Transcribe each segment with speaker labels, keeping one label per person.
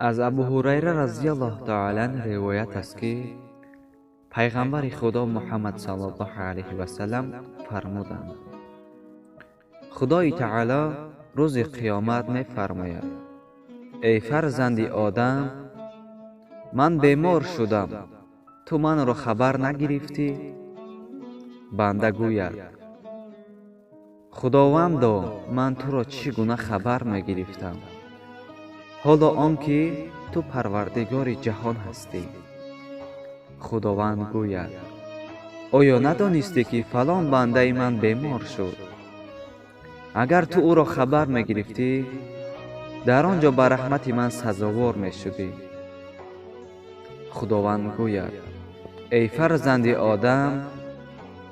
Speaker 1: Аз Абу Ҳурайра разияллоҳу таала анҳу ривоят аст, ки пайғамбари Худо Муҳаммад саллаллоҳу алайҳи васалам фармуданд: Худои Таоло рӯзи қиёмат мефармояд: «Эй фарзанди Одам, ман бемор шудам, ту манро хабар нагирифтӣ?» Банда гӯяд: «Худовандо, ман туро чӣ гуна хабар мегирифтам, ҳоло он ки ту Парвардигори ҷаҳон ҳастӣ?» Худованд гӯяд: «Оё надонистӣ, ки фалон бандаи ман бемор шуд? Агар ту ӯро хабар мегирифтӣ, дар он ҷо ба раҳмати ман сазовор мешудӣ.» Худованд гӯяд: «Эй фарзанди Одам,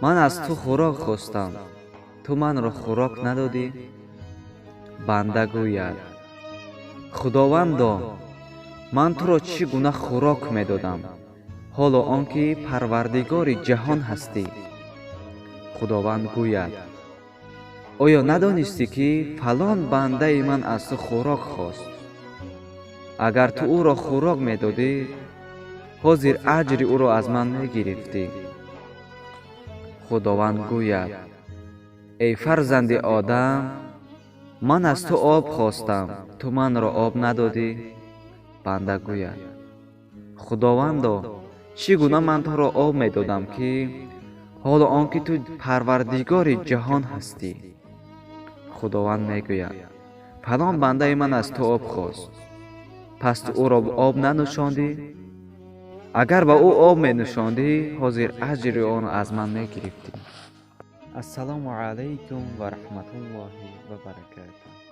Speaker 1: ман аз ту хӯрок хостам, ту манро хӯрок надодӣ?» Банда гӯяд: «Худовандо, ман туро чӣ гуна хӯрок медодам, ҳоло он ки Парвардигори ҷаҳон ҳастӣ?» Худованд гӯяд: «Оё надонистӣ, ки фалон бандаи ман аз ту хӯрок хост? Агар ту ӯро хӯрок медодӣ, ҳозир аҷри ӯро аз ман мегирифтӣ.» Худованд гӯяд: «Эй фарзанди Одам, ман аз ту об хостам, ту манро об надодӣ.» Банда гӯяд: «Худовандо, чӣ гуна ман туро об медодам, ки ҳоло он ки ту Парвардигори ҷаҳон ҳастӣ?» Худованд мегӯяд: «Фалон бандаи ман аз ту об хост, пас ту ӯро об нанӯшондӣ. Агар ба ӯ об менӯшондӣ, ҳозир аҷри онро аз ман мегирифтӣ.» Ассалому алайкум ва раҳматуллоҳи ва баракатуҳ.